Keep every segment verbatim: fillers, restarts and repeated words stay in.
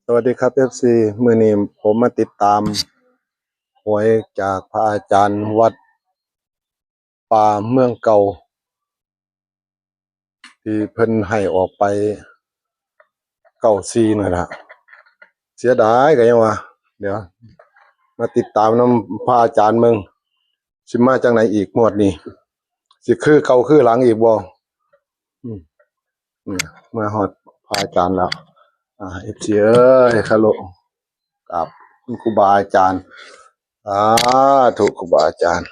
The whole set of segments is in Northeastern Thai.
สวัสดีครับ เอฟซี มื้อนี้ผมมาติดตามหวยจากพระอาจารย์วัดป่าเมืองเก่า ที่เพิ่นให้ออกไป เก้าสี่ นั่นล่ะ เสียดายก็ยังว่า เดี๋ยว มาติดตามนำพระอาจารย์เบิ่ง สิมาจังไหนอีกงวดนี้ สิคือเก่าคือหลังอีกบ่ อืม อืม มาฮอดพระอาจารย์แล้ว อ่า เอฟซี เอ้ย คารพ กราบคุณครูบาอาจารย์ สาธุ ครูบาอาจารย์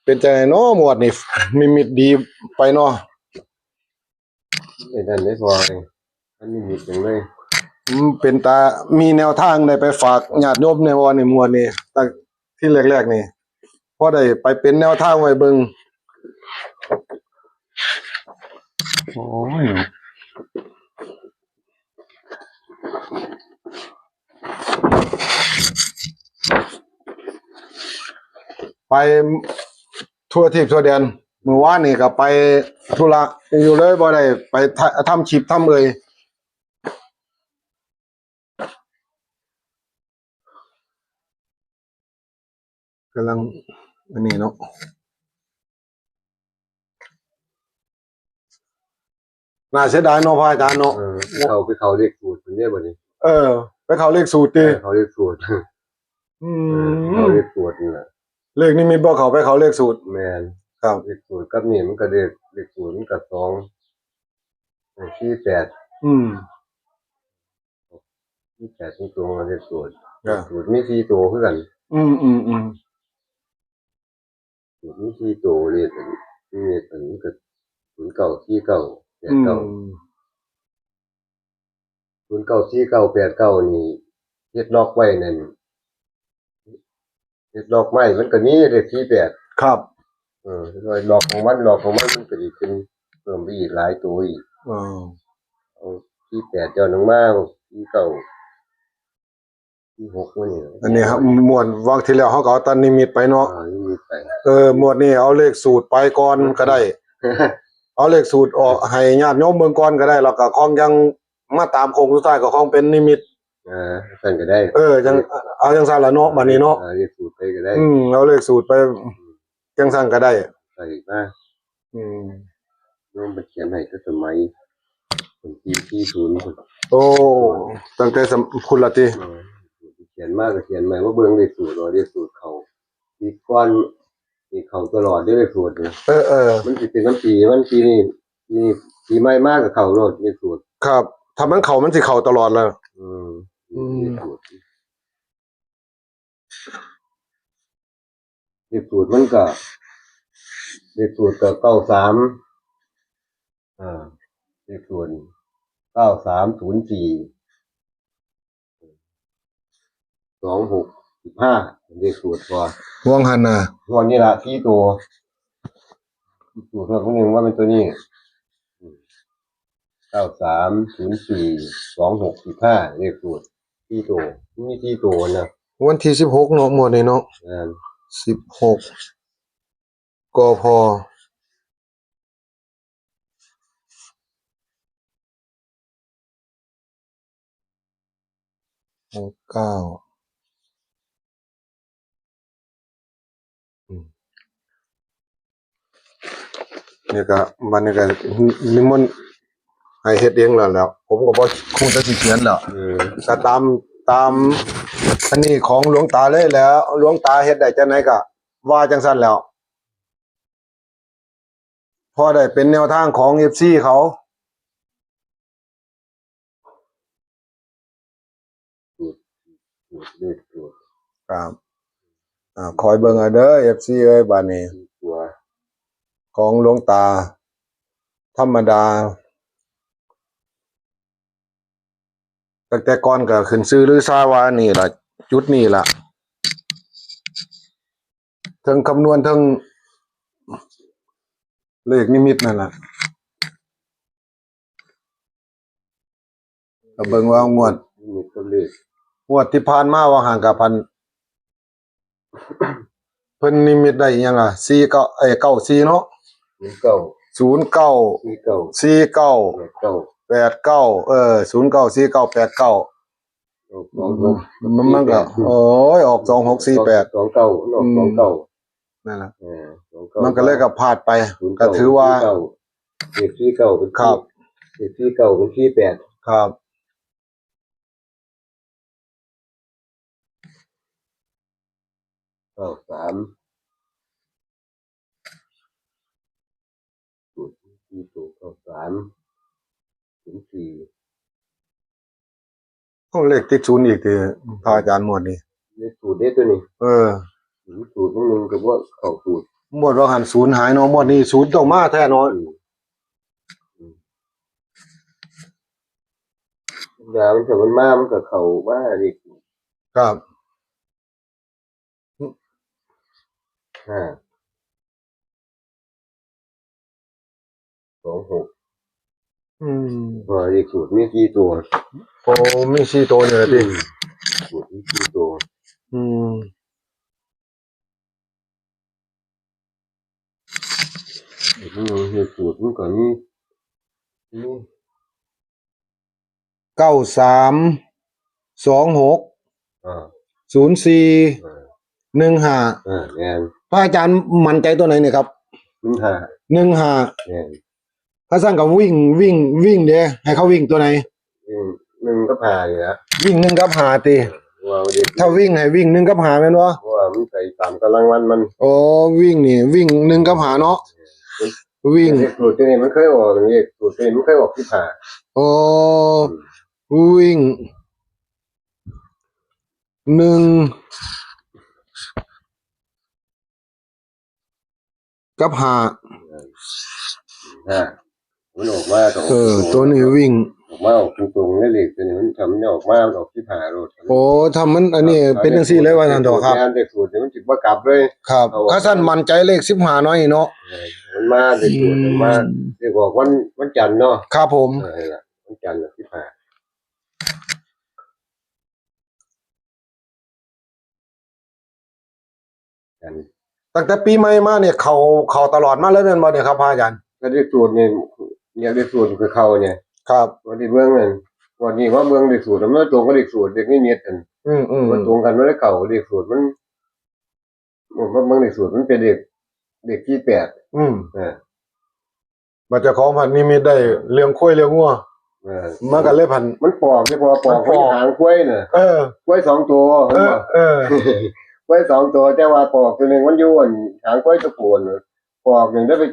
เป็นจังได๋น้อ งวดนี้ นิมิตดีไปเนาะ เป็นอันได้พอเลย อันนี้มีถึงเลย อืม เป็นตามีแนวทางได้ไปฝากญาติโยมในวันนี้ งวดนี้ ตั้งที่แรกๆ นี่ พอได้ไปเป็นแนวทางไว้เบิ่ง โอ้ย ไปทั่วทีปทั่วแดน มื้อวานนี่ก็ไปธุระอยู่เลย บ่ได้ไปทะ- ทำคลิปทำเอ่ย กำลังอันนี้เนาะ น่าเสียดายเนาะ พระอาจารย์เนาะ เออ ไปเข้า ไปเข้าเลขสูตรเพิ่นเด้บัดนี้ เออ ไปเข้าเลขสูตรติ ไปเข้าเลขสูตร อืม เออ เข้าเลขสูตรนี่แหละ เลขนิมิตบ่เข้า ไปเข้าเลขสูตร แม่น ครับ เลขสูตรกับนี่มันก็เลข เลขสูตรมันก็สอง เออ สี่แปด อืม สี่แปด นี่ตรงกับเลขสูตร อ่า เลขสูตรมีสี่ตัวคือกัน อืม อืม อืม สูตรมีสี่ตัว เลขอันนี้ เลขอันนี้ก็ ศูนย์เก้า สี่เก้า แปดเก้า อืม ศูนย์เก้า สี่เก้า แปดเก้า นี่ เฮ็ดล็อกไว้นั่น เฮ็ดล็อกไว้มันก็มีเลขสี่แปด ครับ เออ ล็อกของมัน ล็อกของมัน มันก็สิขึ้นเพิ่มไปอีกหลายตัวอีก อ่า เอาสี่แปด ย้อนลงมา สี่เก้า สี่หก มื้อนี้ อันนี้ครับ งวดวังที่แล้วเฮาก็เอาแต่นิมิตไปเนาะ อ่า นิมิตไป เออ งวดนี้เอาเลขสูตรไปก่อนก็ได้ เอาเลขสูตรออกให้ญาติโยมเบิ่งก่อนก็ได้ แล้วก็ค่อยยังมาตามโค้งสุดท้ายก็ค่อยเป็นนิมิต เออ ซั่นก็ได้ เออ จัง เอาจังซั่นล่ะเนาะ บัดนี้เนาะ เออ เลขสูตรไปก็ได้ อืม เอาเลขสูตรไป จังซั่นก็ได้ ใส่มา อืม โยมเพิ่นเขียนให้แต่สมัย ปีสี่ศูนย์ พุ้น โอ้ ตั้งแต่สม- พุ้นละติ เออ เขียนมาก็เขียนใหม่ ว่าเบิ่งเลขสูตร ว่าเลขสูตรเข้า ปีก่อนนี่เข้าตลอดเด้อ เลขสูตรนี่ เออ เออ มันสิเป็นน้ำปี มันปีนี้ นี่ปีใหม่มาก็เข้าโลดเลขสูตร ครับ ถ้ามันเข้ามันสิเข้าตลอดล่ะ อืม อืม เลขสูตร เลขสูตรมันก็ เลขสูตรก็ เก้าสาม อ่า เลขสูตร เก้าสามศูนย์สี่ สองหกสิบห้า เลขสูตรพอ ว่างหั่นน่ะ งวดนี้ล่ะ สี่ตัว สูตรพวกนี้ว่าเป็นตัวนี้ เก้าสามศูนย์สี่ สองหกสิบห้า เลขสูตร สี่ตัว มีสี่ตัวนะ วันที่สิบหกเนาะ งวดนี้เนาะ แม่น สิบหก กพ. หกเก้า อืม นี่ก็ บัดนี้ก็นิมนต์ให้เฮ็ดเองแล้วแหล้ว ผมก็บ่คงจะสิเขียนแล้ว เออ ก็ตาม ตามอันนี้ของหลวงตาเลยแหล้ว หลวงตาเฮ็ดได้จังได๋ก็ว่าจังซั่นแหล้ว พอได้เป็นแนวทางของ เอฟซี เขา สูตร สูตร เลขสูตร ครับ อ่า คอยเบิ่งเอาเด้อ เอฟซี เอ้ย บาดนี้ ตัว ของหลวงตา ธรรมดา ตั้งแต่ก่อนก็ขึ้นชื่อลือชาว่านี่ล่ะ จุดนี่ล่ะ เทิงคำนวณ เทิงเลขนิมิตนั่นล่ะ ก็เบิ่งว่างวด นิมิตตัวเลข งวดที่ผ่านมาว่าหั่นก็พัน เพิ่นนิมิตได้อิหยังล่ะ สี่เก้า เอ้ย เก้าสี่ เนาะ ศูนย์เก้า ศูนย์เก้า สี่เก้า สี่เก้า แปดเก้า แปดเก้า เออ ศูนย์เก้า สี่เก้า แปดเก้า ออกสองหก มัน มันก็ สี่แปด โอ้ย ออก สองหก สี่แปด สองเก้า ออก อืม สองเก้า นั่นแหละ เออ สองเก้า มันก็เลยก็พลาดไป ศูนย์เก้า ก็ถือว่า สี่เก้า เลขสี่เก้าเป็น ครับ เลขสี่เก้าเป็น สี่แปด ครับ เก้าสาม ศูนย์สี่ ตัว เก้าสาม ศูนย์สี่ โอ้ เลขติดศูนย์อีกติ พระอาจารย์งวดนี้ เลขสูตรเด้ตัวนี้ เออ ศูนย์ สูตรมันหนึ่งก็บ่เข้าสูตร งวดว่าหันศูนย์หายเนาะ งวดนี้ศูนย์ต้องมาแท้เนาะ อืม อืม ธรรมดามันถ้ามันมา มันก็เข้ามาเลข ครับ ห้า สองหก อืม เพราะว่าเลขสูตรมีสี่ตัว โอ้ มีสี่ตัวเนี่ยติ อืม สูตรมีสี่ตัว อืม เลขสูตรมันก็มี มี เก้าสาม สองหก อ่า ศูนย์สี่ อ่า หนึ่งห้า อ่า แม่น พระอาจารย์มั่นใจตัวไหนเนี่ยครับ หนึ่งห้า หนึ่งห้า แม่น ถ้าสั่งกับวิ่ง วิ่ง วิ่งเด้ ให้เขาวิ่งตัวไหน วิ่งหนึ่งกับห้านี่ล่ะ วิ่งหนึ่งกับห้าติ ว่าเด็ก ถ้าวิ่งให้วิ่งหนึ่งกับห้าแม่นบ่ เพราะว่ามันไปตามกำลังวันมัน อ๋อ วิ่งนี่ วิ่งหนึ่งกับห้าเนาะ วิ่ง เลขสูตรตัวนี้มันเคยออก เลขสูตรตัวนี้มันเคยออกสิบห้า อ๋อ อืม วิ่ง หนึ่ง กับห้า อ่า มันออกมาก็ออก เออ ตรงๆ ตัวนี้วิ่ง ออกมาออกตรงๆเลย เลขตัวนี้มันทำมันออกมา มันออกสิบห้าโลด โอ้ ทำมันอันนี้ ครับ เป็นจังซี่เลยว่าซั่นเถาะครับ เลขสูตรนี่มันสิบ่กลับเลย ครับ เอา คันซั่นมั่นใจเลขสิบห้าน้อยเนาะ เออ มันมาเลขสูตรมันมา อืม เลขออกวัน วันจันทร์เนาะ ครับผม เออ นั่นล่ะ วันจันทร์น่ะสิบห้า กัน ตั้งแต่ปีใหม่มาเนี่ย เข้า เข้าตลอดมาเลยแม่นบ่เนี่ยครับพระอาจารย์ ก็เลขสูตรนี่ เนี่ยเลขสูตรคือเข้าเนี่ย ครับ วันที่เบิ่งนั่น วันนี้ว่าเบิ่งเลขสูตร มันตรงกับเลขสูตร เลขนิมิตนั่น อืมๆ มันตรงกัน มันเลยเข้า เลขสูตรมัน มัน มันเลขสูตรมันเป็นเลข เลขที่แปด อืม เออ บัดเจ้าของพันนิมิตได้เรื่องควายเรื่องงัว เออ มันก็เลยพัน มันปอก ที่พอปอก มันปอก มันหางควายน่ะ เออ ควายสองตัว เออ เห็นบ่ เออ ควายสองตัว แต่ว่าปอกตัวหนึ่งมันอยู่อันหางควายตะโกนน่ะ ปอกหนึ่งได้ไป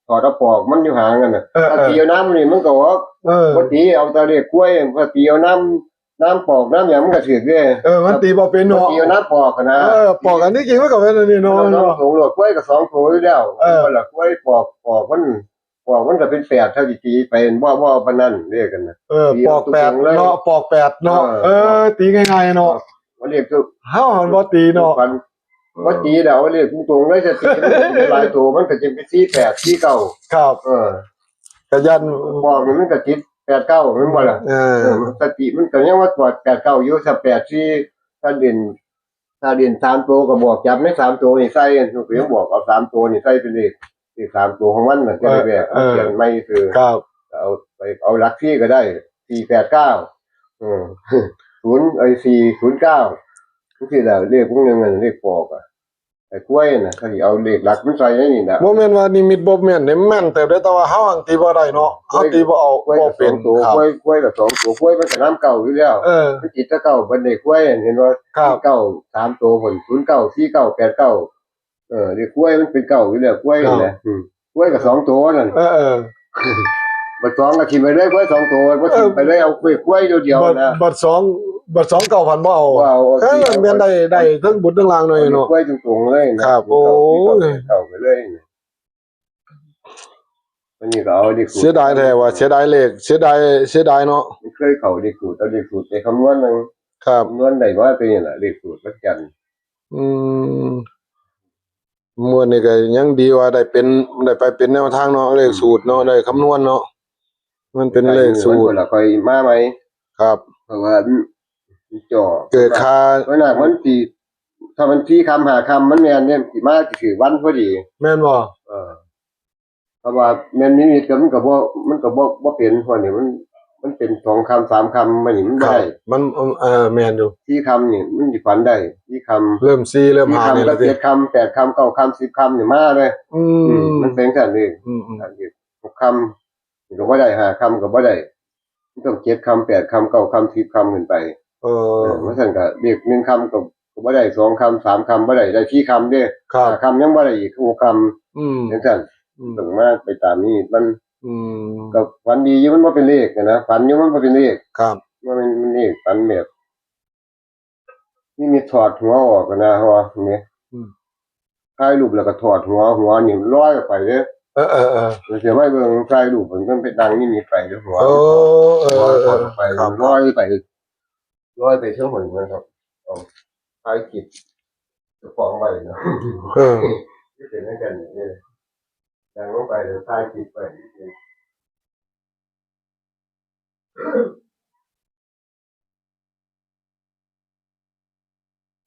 ถอดเอาปอกมันอยู่หางกันน่ะ เออ ถ้า เออ ตีเอาน้ำนี่มันก็ออก เออ บ่ตีเอาแต่เลขควาย ถ้าตีเอาน้ำ น้ำปอกน้ำหยังมันก็ถืกเด้ เออ มันตีบ่เป็นเนาะ มันตีเอาน้ำปอกอะนะ เออ ปอกอันนี้จริงมันก็เป็นอันนี้เนาะ เอาสองตัว ควายก็สองตัวอยู่แล้ว เออ มันละควายปอก ปอกมัน ปอกมันก็เป็นแปด เท่าที่ตีไป บ่ บ่ปานนั้นเรียกกันนะ เออ ตีเอา ปอกแปด ตรงๆเลย เนาะ ปอกแปดเนาะ เออ เออ ตีง่ายๆเนาะ มันเรียกคือ เฮาหันบ่ตีเนาะ ฟัน เออ บ่ตีแล้ว เอาเรียกตรงๆเลย จะตีมันเป็นหลายตัว มันก็จะเป็นสี่แปด สี่เก้า ครับ เออ กะยัน ปอกนี่มันก็ติดแปดเก้า แม่นบ่ล่ะ เออ เออ มันสติมันก็ยังว่าปอกแปดเก้าอยู่ ถ้าแปดสี่ ถ้าเด่น ถ้าเด่นสามตัวก็บอกจับในสามตัวนี่ใส่ ลูกก็ยังบอกเอาสามตัวนี่ใส่เป็นเลข เลขสามตัวของมันน่ะ จะได้แบบ เออ เขียนไม่คือ ครับ เอาไป เอาหลักสี่ก็ได้ สี่แปดเก้า เออ ศูนย์ ไอ้ สี่ศูนย์เก้า จังซี้แหละ เลขพวกหนึ่งน่ะ เลขปอกอะ ไอ้กล้วยน่ะ เขาสิเอาเลขหลักมันใส่ในนี่น่ะ บ่แม่นว่านิมิตบ่แม่นเด้ แม่นเติบเด้ แต่ว่าเฮาหั้นตีบ่ได้เนาะ เฮาตีบ่เอา กล้วย บ่เป็น สองตัว ครับ กล้วย กล้วยก็สองตัว กล้วยมันก็นำเก้าอยู่แล้ว เออ มันติดแต่เก้า บัดนี้กล้วยเห็นบ่ ครับ เก้าสามตัวพุ่น ศูนย์เก้า สี่เก้า แปดเก้า เออ นี่กล้วยมันเป็นเก้าอยู่แล้ว กล้วย ครับ นะ อืม กล้วยก็สองตัวนั่น เออ เออ บัดสองก็ถิ่มไปเลย กล้วยสองตัว บ่ถิ่มไปเลย เออ เอากล้วย กล้วยเดียวๆ บัด นะ บัดสอง บัดสองเก้าพันบ่เอา บ่เอา เอา เออ สี่เอา แม่นได้ ได้ทั้งบนทั้งล่างเลยเนาะ กล้วยตรงๆเลยนะ ครับ โอ้ย เก้าไปเลย อันนี้ก็เอาเลขสูตร เสียดายแท้ว่า เสียดายเลข เสียดาย เสียดายเนาะ มันเคยเข้าเลขสูตร เอาเลขสูตรไปคำนวณหนึ่ง ครับ คำนวณได้ว่าเป็นนี่แหละ เลขสูตรวัดจันทร์ อืม งวดนี้ก็ยังดีว่าได้เป็น ได้ไปเป็นแนวทางเนาะ เลขสูตรเนาะ ได้คำนวณเนาะ มันเป็นเลขสูตร มันก็ละค่อยมาใหม่ ครับ เพราะว่ามันจ่อ เกิดค่า เพราะหนักมันสิ ถ้ามันสี่ค่ำห้าค่ำมันแม่นเนี่ย สิมาสิถือวันพอดี แม่นบ่ เออ เพราะว่าแม่นนิมิตก็มันก็บ่ มันก็บ่ บ่เป็น เพราะนี่มัน มันเป็นสองค่ำสามค่ำ มันนี่มันบ่ได้ ครับ มัน เออ แม่นอยู่ สี่ค่ำนี่มันสิฝันได้ สี่ค่ำ เริ่มสี่เริ่มห้า สี่ค่ำ นี่ ก็ ล่ะติ เจ็ดค่ำ แปดค่ำ เก้าค่ำ สิบค่ำนี่มาเลย อืม อืม มันเป็นจั่งซั่นเด้ อืม อืม หกค่ำนี่ก็บ่ได้ ห้าค่ำก็บ่ได้ มันต้องเจ็ดค่ำ แปดค่ำ เก้าค่ำ สิบค่ำขึ้นไป เออ เออ มันซั่นก็เลขหนึ่งค่ำก็ ก็บ่ได้ สองค่ำ สามค่ำบ่ได้ ได้สี่ค่ำเด้ ครับ ห้าค่ำยังบ่ได้อีก หกค่ำ อืม จั่งซั่น อืม ต้องมาไปตามนี้ มัน อืม ก็ฝันดีอยู่ มันบ่เป็นเลขนะ ฝันอยู่มันบ่เป็นเลข ครับ มันเป็นเลข ฝันแบบ นิมิตถอดหัวออกนะ เพราะว่าเนี่ย อืม ถ่ายรูปแล้วก็ถอดหัว หัวนี่ลอยออกไปเด้ เออ เออ เออ แล้วเสียไว้เบิ่งถ่ายรูปมันก็ไปดังนิมิตไปเด้ หัว เออ เออ หัวถอดออกไป ครับ ลอยไป ลอยไปเทิงหัวนะครับ เอาถ่ายคลิปเจ้าของไว้เนาะ เออ ที่เป็นจั่งซั่นเนี่ย ดังลงไปแล้วถ่ายคลิปไป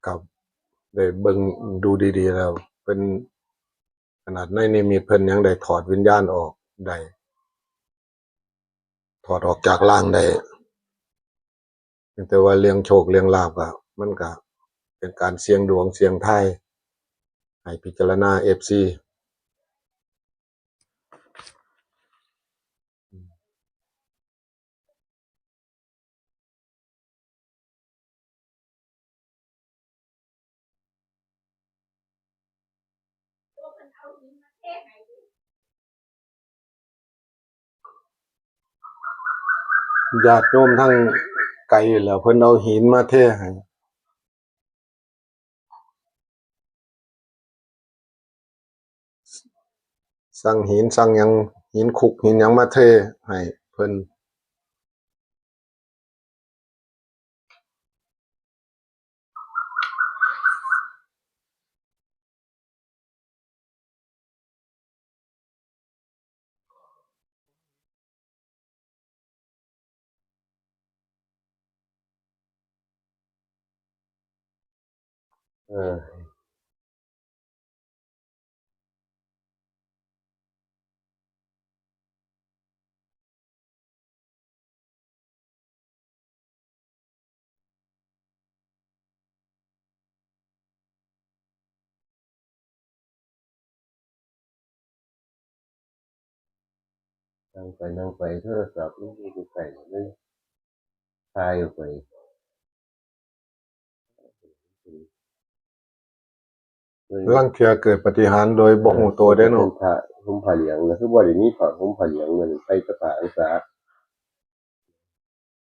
ครับ ได้เบิ่งดูดีๆแล้ว เพิ่น ขนาดในนิมิตเพิ่นยังได้ถอดวิญญาณออกได้ ถอดออกจากร่างได้ แต่ว่าเรื่องโชคเรื่องลาภก็ มันก็เป็นการเสี่ยงดวงเสี่ยงทาย ให้พิจารณา เอฟซี ญาติโยมทางไกลแล้ว เพิ่นเอาหินมาเทให้ สั่งหินสั่งหยัง หินคุกหินหยังมาเทให้เพิ่น เออ นั่งไปนั่งไปโทรศัพท์มันอยู่ไกลๆเลย ถ่ายออกไป ลางเทื่อเกิดปาฏิหาริย์โดยบ่ฮู้ตัวเด้เนาะ เป็นพระห่มผ้าเหลืองนะ คือบ่ได้มีผ้าห่มผ้าเหลือง มันใส่แต่ผ้าอังสา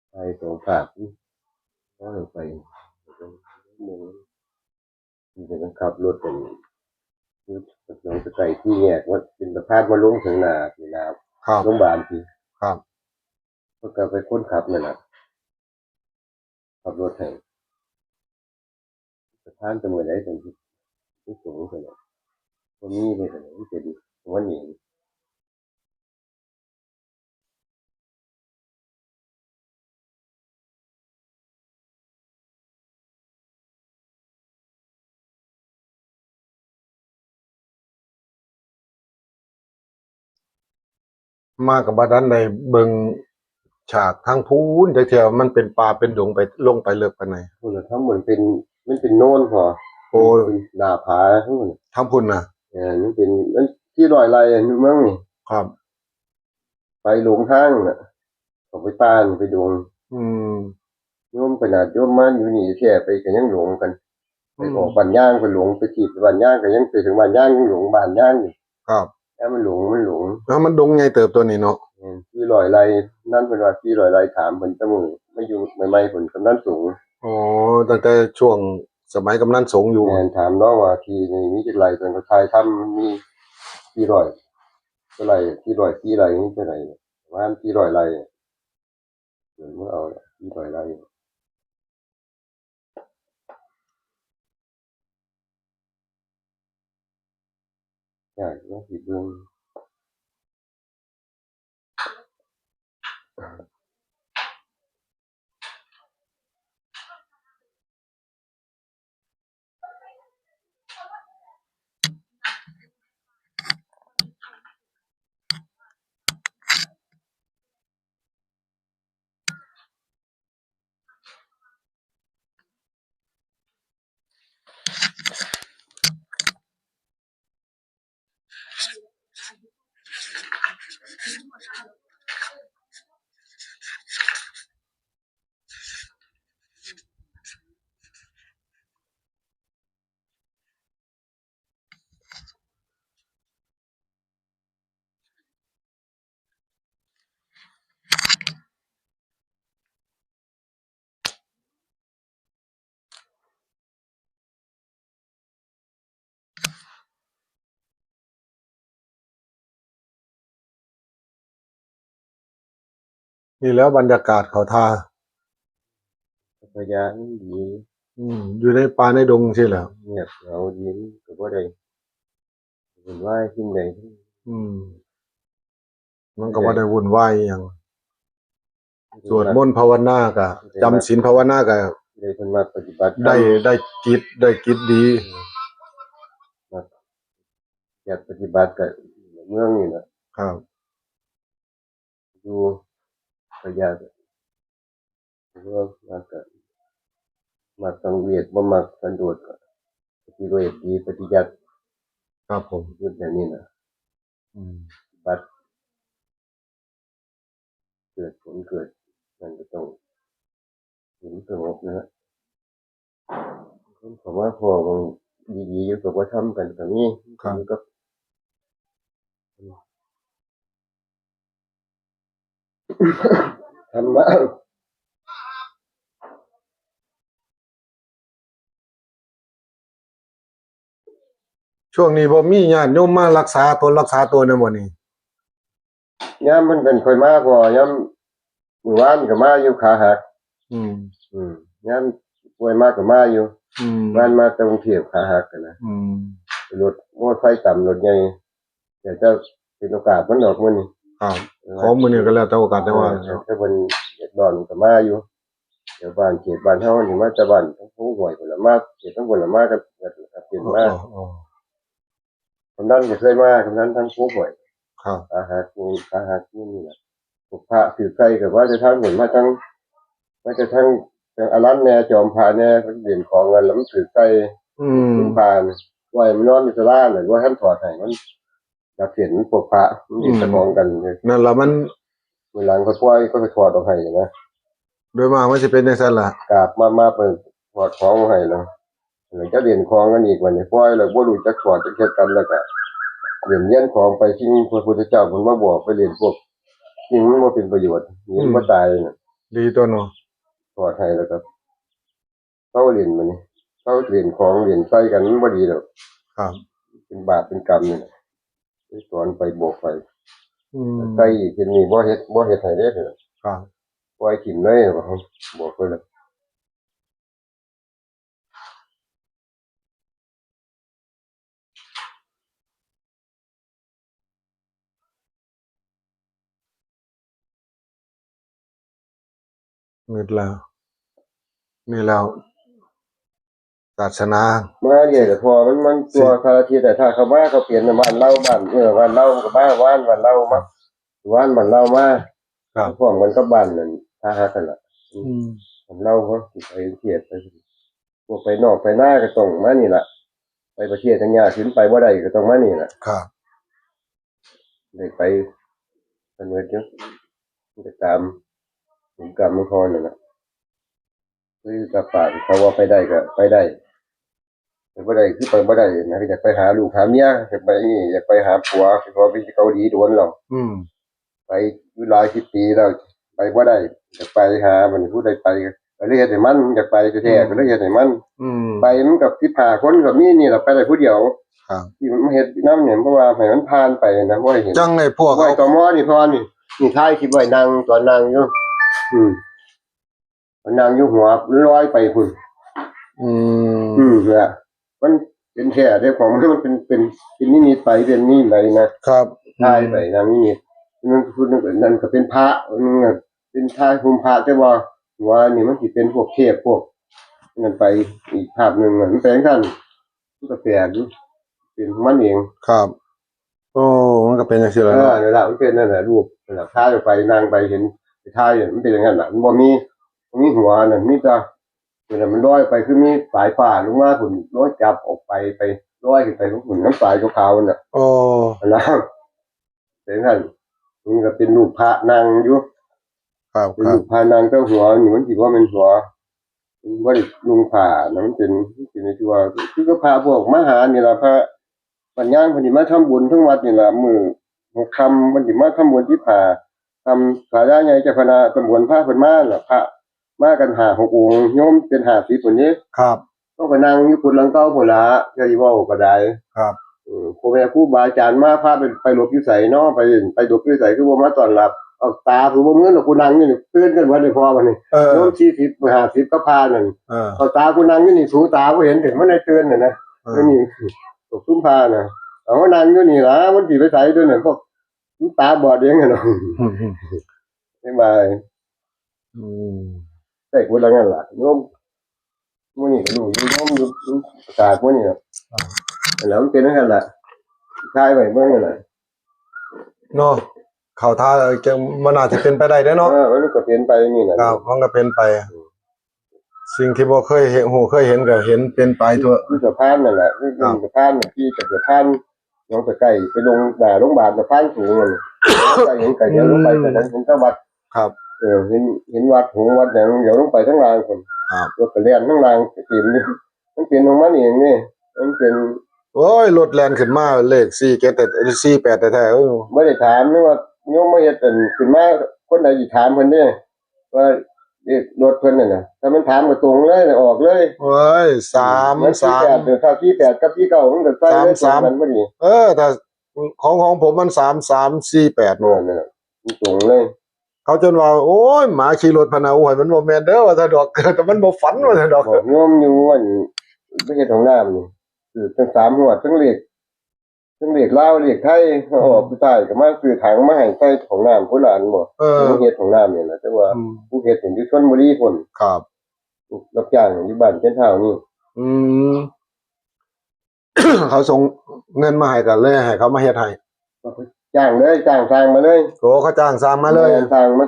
ไปสองภาค นี่ ว่าไป มันจะขับรถกัน คือหนองสะไคร้ที่แยกว่าเป็นสะพานมาลงถึงหน้า หน้า ครับ โรงพยาบาลที่ ครับ เพิ่นก็เป็นคนขับนั่นล่ะ ขับรถให้ สะพานจะมื้อใดจั่งสิ สิสูงขนาด บ่มีเลยขนาด มันเป็นหัวหนี มาก็บ่ทันได้เบิ่งฉากทางพู้นจักเทื่อ มันเป็นป่าเป็นดงไป ลงไปเลิกปานใด พู้นน่ะ ทั้งหมดเป็น มันเป็นโนนพอ โอ้ เป็นหน้าผาทั้งหมด ทางพู้นน่ะ เออ มันเป็น มันสี่ร้อยไร่มั้ง ครับ ไปหลงทางน่ะ ออกไปป่าน่ะ ไปดง อืม โยมขนาดโยมมาอยู่นี่แท้ ไปก็ยังหลงกัน ไป อืม ออกบ้านย่างก็หลง ไปที่บ้านย่างก็ยังไปถึงบ้านย่างยังหลงบ้านย่างอยู่ ครับ แล้วมันหลง มันหลง แล้วมันดงใหญ่เติบโตนี่เนาะ แม่น สี่ร้อยไร่ นั่นเพิ่นว่าสี่ร้อยไร่ ถามเพิ่นแต่มื้อมาอยู่ใหม่ๆ เพิ่นกำนันสง อ๋อ ตั้งแต่ช่วงสมัยกำนันสงอยู่ แม่น ถามน้องว่าที่นี่มีจักไร่ เพิ่นก็ทายถ้ำมันมีสี่ร้อยกว่าไร่ สี่ร้อยสี่ไร่นี่เท่าไหร่ ประมาณสี่ร้อยไร่ เพิ่นมาเอาสี่ร้อยไร่ อยากลองสิเบิ่ง เ นี่แหล้วบรรยากาศเขาท่า พยานดี อืม อยู่ในป่าในดงสิแหละ เงียบเหงาดี มันก็บ่ได้วุ่นวายสิ่งใด อืม มันก็บ่ได้วุ่นวายอิหยัง สวดมนต์ภาวนาก็ ได้ จำศีลภาวนาก็ ได้เพิ่นมาปฏิบัติธรรม ได้ ได้กิจ ได้กิจดี มา อยากปฏิบัติก็เมืองนี่แหละ ครับ อยู่ก็อยาก เมืองมากก็ มักสังเวช บ่มักสันโดษก็ ปฏิเวทดี ปฏิยัติ ครับผม ยึดแบบนี้นะ อืม บัด เกิดผลเกิดนั่นก็ต้องเห็นสงบนะฮะ คนเขาว่าพอมันดีๆ อยู่กับว่าทำกันก็มี ครับ อยู่กับ ธรรมะ ช่วงนี้บ่มีญาติโยมมารักษาตนรักษาตัวนะบ่นี่ ยามมันเป็นค่อยมาพอยามมื้อวานก็มาอยู่ขาหัก อืม อืม ยามป่วยมาก็มาอยู่ อืม วานมาแต่กรุงเทพขาหักกันนะ อืม รถมอไซค์ต่ำรถใหญ่ แต่จะเป็นโอกาสมันดอกมื้อนี้ ครับ เออ ของมื้อนี้ก็แล้วแต่โอกาสแต่ว่า เออ แต่เพิ่นเดือดร้อนก็มาอยู่ แถวบ้านเขตบ้านเฮานี่มาแต่บ้านทั้งผู้ห้วยพุ่นล่ะ มาเขตทั้งพุ่นล่ะ มากันเบิดล่ะครับ เป็นมา อ๋อ อ๋อ กำนันก็เคยมา กำนันทั้งผู้ห้วย ครับ ขาหักนี่ ขาหักนี่นี่แหละ พวกพระถือไส้ก็ว่าจะทั้งหมดมาทั้ง มาจะทั้ง ทั้งอารันแน่ จอมพระแน่ เหรียญของกัน แล้วมันถือไส้ อืม คุ้มพาน ว่าให้มันนอนอยู่ศาลาน่ะ ว่าท่านถอดให้มัน จับเสียนพวกพระ มันอยู่ อืม ตะกองกันเลย นั่นล่ะมัน มื้อหลังก็ปล่อยก็ไปถอดออกให้นะ โดยมากมันสิเป็นจังซั่นล่ะ กราบมา มาไปถอดของให้แล้ว แล้วจะเล่นของกันอีกวันนี้ ปล่อยแล้วบ่รู้จักถอดจักเฮ็ดกัน แล้วก็เล่นเลียนของไป สิ่งพระพุทธเจ้าเพิ่นมาบอกไปเล่นพวกสิ่งมันบ่เป็นประโยชน์ เล่นบ่ตายน่ะ อืม ดีตัวเนาะ ถอดให้แล้วก็ เซาเล่นบัดนี้ เซาเล่นของเล่นใส่กันมันบ่ดีดอก ครับ เป็นบาปเป็นกรรมนี่แหละ สอนไปบอกไป อืม ใส่อีกทีนี้บ่เฮ็ด บ่เฮ็ดให้เด้อ ครับ ปล่อยถิ่มเลย บอกไปเลย มืดแล้ว นี่แล้ว ศาสนา มาเรื่อยก็พอมัน มันตัว สิ สารทิศ แต่ถ้าเขามาเขาเปลี่ยนบ้านเล่าบ้าน เออ บ้านเล่ามันก็มา บ้าน บ้านเล่ามา บ้าน บ้านเล่ามา ครับ พร้อมกันกับบ้านนั่น ท่าฮักกันล่ะ อืม บ้านเล่าเขาสิไปกรุงเทพฯ ไป พวกไปนอกไปนาก็ต้องมานี่ล่ะ ไปประเทศทางยากขึ้นไปบ่ได้ก็ต้องมานี่ล่ะ ครับ ได้ไปเพิ่นเฮ็ดอยู่ มันก็ตามบุญกรรมของเขานั่นล่ะ คือกับปากเขาว่าไปได้ก็ไปได้ ไปบ่ได้คือไปบ่ได้นะ อยากไปหาลูกหาเมีย อยากไปนี่ อยากไปหาผัว ผัวไปเกาหลีโดนแล้ว อืม ไปอยู่หลายสิบปีแล้ว ไปบ่ได้ อยากไปหา มันผู้ใดไปก็เลยเฮ็ดให้มัน อยากไปแท้ๆ อืม ก็เลยเฮ็ดให้มัน อืม ไปมันกับสิบห้าคนก็มีนี่ล่ะ ไปได้ผู้เดียว ครับ ที่มันมาเฮ็ดนำเนี่ย เพราะว่าให้มันผ่านไปนะ บ่ให้เห็น จังได๋พวก ไว้ เขา ตม.นี่ พอนี่ นี่ถ่ายคลิปไว้นั่ง ตอนนั่งอยู่ อืม นั่งอยู่หัวลอยไปพุ้น อืม อืม เนี่ย มันเป็นแท้เด้ ของมัน มันเป็น เป็น เป็นนิมิตไป เป็นนิมิตไปนะ ครับ ถ่ายไปนะ นิมิต นั่นพุ้น นั่นก็เป็นพระ นั่นน่ะเป็นถ่ายห่มพระ แต่ว่าหัวนี่มันสิเป็นพวกเทพ พวกนั่นไปอีกภาพหนึ่งน่ะ มันเป็นจั่งซั้น มันก็แปลกอยู่ เป็นของมันเอง ครับ โอ้ มันก็เป็นจั่งซี้แหละ เออ เนาะ นั่นล่ะ มันเป็นนั่นแหละ รูปนั่นล่ะ ถ่ายออกไป นั่งไป เห็นไปถ่ายเนี่ย มันเป็นอย่างนั้นน่ะ มันบ่มี บ่มีหัวนั่น มีแต่ เวลามันลอยไป คือมีสายฟ้าลงมาพุ้น ลอยจับออกไป ไปลอยขึ้นไปพุ้น น้ำสายขาวๆนั่นน่ะ โอ้ นั่นล่ะ เป็นจั่งซั้น มันก็เป็นรูปพระนั่งอยู่ ครับ เป็นรูปพระนั่ง แต่หัวนี่มันสิบ่แม่นหัว มันบ่ได้นุ่งผ้านะ มันเป็น มันเป็นในตัว คือก็พระพวกมาหานี่ล่ะ พระปัญญาเพิ่นสิมาทำบุญทั้งวัดนี่ล่ะ มื้อหกค่ำเพิ่นสิมาทำบุญสิบห้าค่ำ ศาลาใหญ่เจ้าคณะตำบลพาเพิ่นมาล่ะ พระมากันห้าหกองค์ โยมเป็นห้าสิบพุ้นเด้ ครับ เขาก็นั่งอยู่กุฏิหลังเก่าพุ้นล่ะ จะสิเว้าก็ได้ ครับ เออ พ่อแม่ครูบาอาจารย์มา พาไป ไปหลบอยู่ไสน้อ ไป ไปหลบอยู่ไส คือบ่มาต้อนรับ เอาตาผู้บ่เมือนหรอก กูนั่งอยู่นี่ ตื่นกันเบิดเลย พอบัดนี้ เออ โยมสี่สิบ ห้าสิบ ก็พานั่น เออ เอาตากูนั่งอยู่นี่ สูตาบ่เห็น ถึงมันได้ตื่นน่ะนะ เออ นี่ ตกซุ่มพาน่ะ เอามานั่งอยู่นี่ล่ะ มันสิไปไสตัวนั้น พวกมันตาบอดเองอะเนาะ อืม บ๊ายบาย อืม แต่กูละงั้นล่ะ โยม มื้อนี้ก็รู้อยู่ โยมอยู่ อยู่ศาสตร์มื้อนี้น่ะ อ่า แล้วมันเป็นจั่งซั่นล่ะ ถ่ายไว้เบิ่งนั่นล่ะ เนาะ เข้าท่า เออ จัง มันอาจจะเป็นไปได้เด้อเนาะ เออ มันก็เป็นไปนี่แหละ ครับ มันก็เป็นไป สิ่งที่บ่เคยเห็น ฮู้เคยเห็นก็เห็นเป็นไปทั่ว คือสะพานนั่นแหละ คือ ครับ สะพานน่ะ ขี่จากสะพานหนองตะไคร้ไปลงหน้าโรงพยาบาลสะพานสูงนั่นน่ะ ไกลเห็นไกล เดี๋ยวลงไป อืม แต่นั้นเห็นแต่วัด ครับ เออ เห็น เห็นวัดหงส์วัดหยัง เดี๋ยวลงไปทางล่างพุ่น ครับ รถก็แล่นทางล่างเต็มเลย มันเป็นของมันเองนี่ มันเป็น โอ้ย รถแล่นขึ้นมาเลขสี่เจ็ด แต่ สี่แปด แท้ๆ เออ บ่ได้ถามนึกว่าโยมมาเฮ็ดอันขึ้นมา คนใดสิถามเพิ่นเด้ ว่าเลขรถเพิ่นนั่นน่ะ ถ้ามันถามก็ตรงเลย ออกเลย โอ้ย สาม มัน สาม สี่แปด เด้อ ถ้าสี่แปดกับสี่เก้า มันก็ใส่เลย สามสาม ตรงกันพอดี เออ ถ้าของ ของผมมัน สามสามสี่แปด นั่นน่ะ มันตรงเลย เขาจนว่า โอ้ย หมาขี่รถพะนะ โอ้ย มันบ่แม่นเด้อ ว่าซั่นดอก แต่มันบ่ฝัน ว่าซั่นดอก บอกโยมอยู่ อัน ไปเฮ็ดห้องน้ำนี่ คือทั้งสามงวด ทั้งเลข ทั้งเลขลาว เลขไทย มาออกสุดท้ายก็มาซื้อถังมาให้ใส่ห้องน้ำ ผู้หลานบ่ เออ ผู้เฮ็ดห้องน้ำนี่แหละ แต่ว่า อืม ผู้เฮ็ดนี่อยู่ชลบุรีพุ่น ครับ รับจ้างอยู่บ้านเชียงดาวนี่ อืม เขาส่งเงินมาให้กันเลย ให้เขามาเฮ็ดให้ จ้างเลย จ้างช่างมาเลย โอ้ เขาจ้างช่างมาเลย แม่น ช่างมา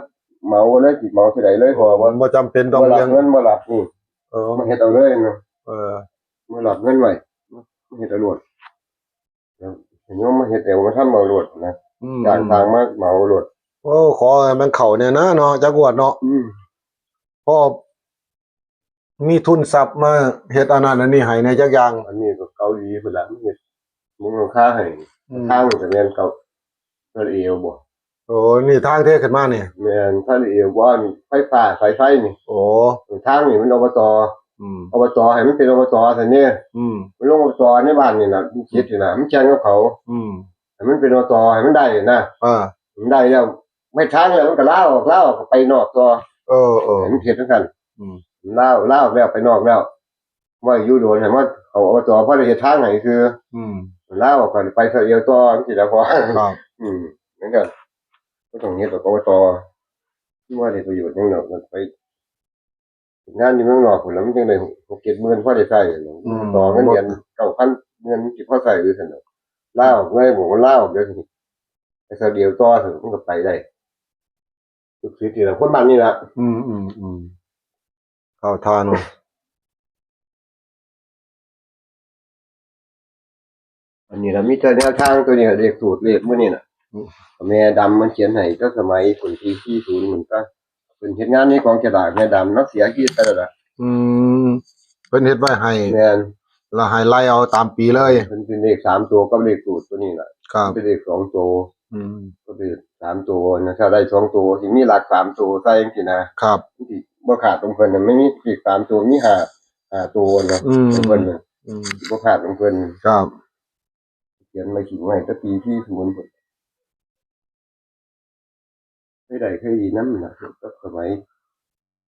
เหมาเลย สิเหมาเท่าใดเลย พอบ่ บ่จำเป็นต้อง บ่รับ เรื่อง เงิน บ่รับนี่ เออ มาเฮ็ดเอาเลยเนาะ เออ บ่รับเงินไว้ มาเฮ็ดเอาโลด โยมมาเฮ็ดเอา มาทำเอาโลดนะ อืม จ้างช่างมาเหมาโลด โอ้ ขอให้มันเข้าเนี่ยนะเนาะ จักงวดเนาะ อืม พอมีทุนทรัพย์มาเฮ็ดอันนั้นอันนี้ให้แหน่จักอย่าง อันนี้ก็เกาหลีพุ่นล่ะ มันเฮ็ดมุงหลังคาให้ อืม ทางนี่ก็แม่นเกา อิสราเอลบ่ โอ้ นี่ทางเทขึ้นมานี่ แม่น อิสราเอลบ่ นี่ไฟฟ้าสายไฟนี่ โอ้ ทางนี่มัน อบต. อืม อบต. ให้มันเป็น อบต. ซั่นเด้ อืม มันลง อบต. ในบ้านนี่น่ะ มันคิดอยู่น่ะ มันแข่งกับเขา อืม ให้มันเป็น อบต. ให้มันได้นะ อ่า มันได้แล้ว ไม่ทางแล้วมันก็ลาออก ลาออกก็ไปนอกต่อ เออ เออ ให้มันเฮ็ดจั่งซั่น อืม ลา ลาออกแล้วไปนอกแล้ว ว่าอยู่โดน ให้มันเข้า อบต. พอได้เฮ็ดทางให้ซื่อ อืม ลาออกก็ไปอิสราเอลต่อจั่งซี้ล่ะพ่อ ครับ อืม เหมือนกัน บ่ต้องเฮ็ดดอก อบต. มันบ่ได้ประโยชน์หยังดอก มันไป งานอยู่เมืองนอกพุ่นแล้วมันจั่งได้หกเจ็ดหมื่น พอได้ใช้นั่นน่ะ อืม ต่อเงินเดือนเก้าพัน เงินสิพอใช้อยู่ซั่นน่ะ ลาออกเลย บอกว่าลาออกเดี๋ยวนี้ ไปเทื่อเดียวต่อเถอะ มันก็ไปได้ ลูกศิษย์นี่ล่ะ คนบ้านนี่ล่ะ อืม อืม อืม เข้าท่าเนาะ อันนี้ล่ะ มีแต่แนวทางตัวนี้ เลขสูตรเลขมื้อนี้น่ะ อืม แม่ดำมันเขียนให้ แต่สมัยคนปีสี่ศูนย์ มันก็ เพิ่นเฮ็ดงานในกองฉลาก แม่ดำเนาะ เสียชีวิตไปแล้วล่ะ อืม เพิ่นเฮ็ดไว้ให้ แม่น แล้วให้ไล่เอาตามปีเลย เพิ่นเป็นเลขสามตัวกับเลขสูตรตัวนี้ล่ะ ครับ เป็นเลขสองตัว อืม ก็เป็นสามตัวนะ ถ้าได้สองตัว สิมีหลักสามตัวใส่จั่งซี้นะ ครับ มันสิบ่ขาดของเพิ่นน่ะ มันมีเลขสามตัว มีห้า ห้าตัวนะ อืม ของเพิ่นน่ะ อืม สิบ่ขาดของเพิ่น ครับ เขียนไว้ ขิงไว้ แต่ปีสี่ศูนย์ ไม่ได้เคยดีนำนะ กับสมัย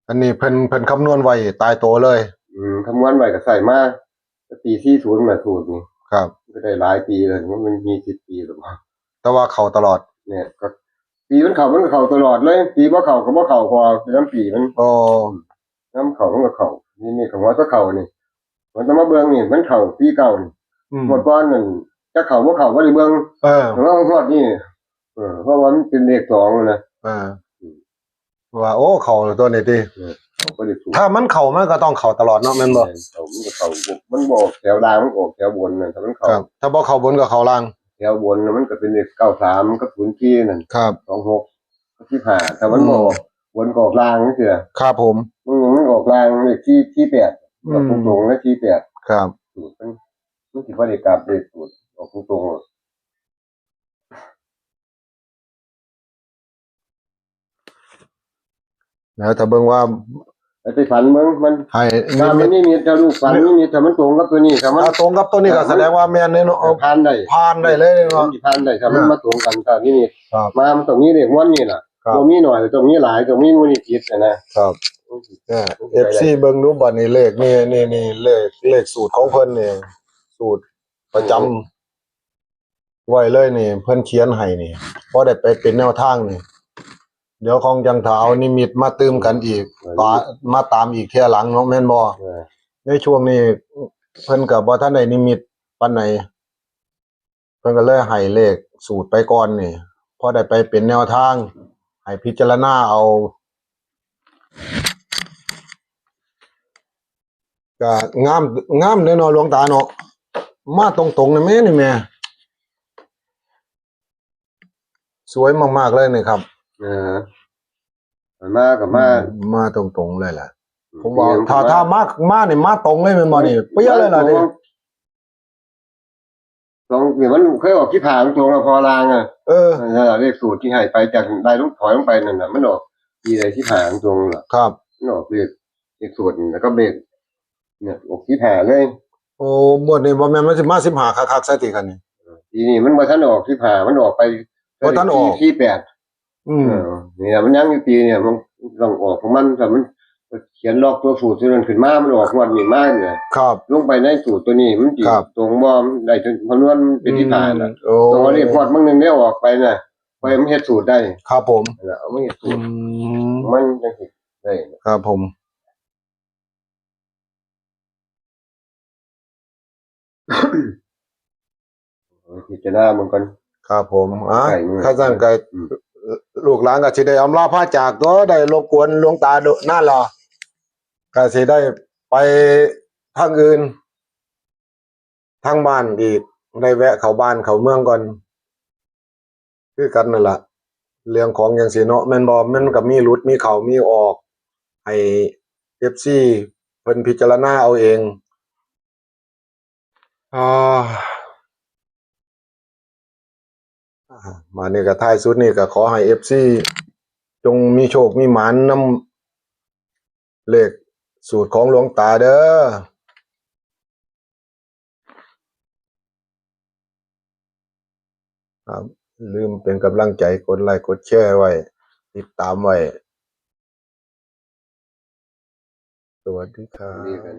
อันนี้เพิ่น เพิ่นคำนวณไว้ตายตัวเลย อืม คำนวณไว้ก็ใช้มา แต่ปีสี่ศูนย์น่ะ สูตรนี่ ครับ ก็ได้หลายปีแล้ว มันมีสิบปีแล้วบ่ แต่ว่าเข้าตลอด เนี่ย ก็ปีมันเข้า มันก็เข้าตลอดเลย ปีบ่เข้าก็บ่เข้า พอเป็นนำปีมัน อ๋อ นำเข้ามันก็เข้า นี่ นี่ก็ว่าแต่เข้านี่ มันจะมาเบิ่งนี่ มันเข้าปีเก่านี่ อืม งวดก่อนนั่น จะเข้าบ่เข้าบ่ได้เบิ่ง เออ แต่ว่างวดนี้ เออ เพราะว่ามันเป็นเลขสองนะ เออ อืม ว่า โอ้ เข้าแล้วตัวนี้ติ เออ เข้าบ่ได้ถูก ถ้ามันเข้า มันก็ต้องเข้าตลอดเนาะ แม่นบ่ แม่น เข้า มันก็เข้า มันบ่ออกแถวล่าง มันก็ออกแถวบนน่ะ ถ้ามันเข้า ครับ ถ้าบ่เข้าบนก็เข้าล่าง แถวบนน่ะ มันก็เป็นเลขเก้าสามกับศูนย์สี่นั่น ครับ สองหก กับสิบห้า ถ้ามันบ่ออก อืม บนก็ออกล่างจั่งซี้ ครับผม มัน มันออกล่างเลขสี่ สี่แปด อืม ออกตรงๆเลย สี่แปด ครับ สูตรมัน มันสิบ่ได้กลับเลขสูตร ออกตรงๆ แล้วถ้าเบิ่งว่า ไปฝันเบิ่งมัน ให้ ถ้ามันนิมิต ถ้าลูกฝันนิมิต ถ้ามันตรงกับตัวนี้ ถ้ามัน ถ้าตรงกับตัวนี้ก็ ถ้ามัน แสดงว่าแม่นเลยเนาะ ผ่านได้ ผ่านได้เลยเนาะ มันสิผ่านได้ ถ้ามัน อ่า มาตรงกัน ถ้านิมิต ครับ มา มันต้องมีเลขม้วนนี่ล่ะ ครับ บ่มีน้อย ต้องมีหลาย ต้องมีหมู่นี้ติดนะ ครับ เนี่ย เอฟซี เบิ่งดูบัดนี้ เลขนี่ นี่ นี่ เลข เลขสูตรของเพิ่นนี่ สูตรประจำไว้เลยนี่ เพิ่นเขียนให้นี่ พอได้ไปเป็นแนวทางนี่ เดี๋ยวของจังถ้าเอานิมิตมาตื่มกันอีก อืม ตา- มาตามอีกเทื่อหลังเนาะ แม่นบ่ เออ ในช่วงนี้เพิ่นก็บ่ทันได้นิมิตปานใด เพิ่นก็เลยให้เลขสูตรไปก่อนนี่ พอได้ไปเป็นแนวทาง ให้พิจารณาเอา ก็งาม งามเด้อเนาะ หลวงตาเนาะ มาตรงๆ นี่แหม นี่แหม สวยมากๆ เลยนี่ครับ เออ มาก็มา อืม มาตรงๆ เลยล่ะ อืม ผมว่า เตรียม ถ้า มา ถ้ามา มานี่ มาตรงเลยแม่นบ่นี่ เปี้ยเลยล่ะ มาตรง นี่ ตรงนี่มันเคยออกสิบห้าตรงๆ แล้วพอลางอะ เออ นั่นล่ะ เลขสูตรที่ให้ไปจากได้ลูกถอยลงไปนั่นน่ะ มันออกปีใด สิบห้าตรงๆ ล่ะ ครับ มันออกเลข เลขสูตร แล้วก็เลข เนี่ย ออกสิบห้าเลย โอ้ งวดนี้บ่แม่นมันสิมาสิบห้าคักๆ ซะติคันนี้ ปีนี้มันบ่ทันออกสิบห้า มันออกไป บ่ทันออก สี่แปด อืม เออ เนี่ย มันยังอยู่ปีเนี่ย มันต้องออกของมัน ถ้ามันเขียนล็อกตัวสูตรตัวนั้นขึ้นมา มันออกงวดนี้มาเนี่ย ครับ ลงไปในสูตรตัวนี้ มันสิ ครับ ตรงบ่ มันได้คำนวณเป็นสิบห้าน่ะ อืม โอ้ ตัวเลขงวดบางหนึ่งได้ออกไปน่ะ ไปมันเฮ็ดสูตรได้ ครับผม นั่นล่ะ เอามาเฮ็ดสูตร อืม มันจังสิได้ ครับผม พิจารณามันก่อน ครับผม อ่ะ ใกล้มื้อ คันซั่นก็ อืม ลูกหลานก็สิได้อำลาพาจากตัว ได้รบกวนหลวงตาโดนนานแล้ว ก็สิได้ไปทางอื่น ทางบ้านอีก ได้แวะเข้าบ้านเข้าเมืองก่อน คือกันนั่นล่ะ เรื่องของจั่งซี้เนาะ แม่นบ่ มันก็มีหลุด มีเข้า มีออก ให้ เอฟซี เพิ่นพิจารณาเอาเอง อ่า อ่า มานี่ก็ท้ายสุดนี่ก็ขอให้ เอฟซี จงมีโชคมีหมานนำเลขสูตรของหลวงตาเด้อ ครับ ลืมเป็นกำลังใจ กดไลค์ กดแชร์ไว้ ติดตามไว้ สวัสดีครับ ดีกัน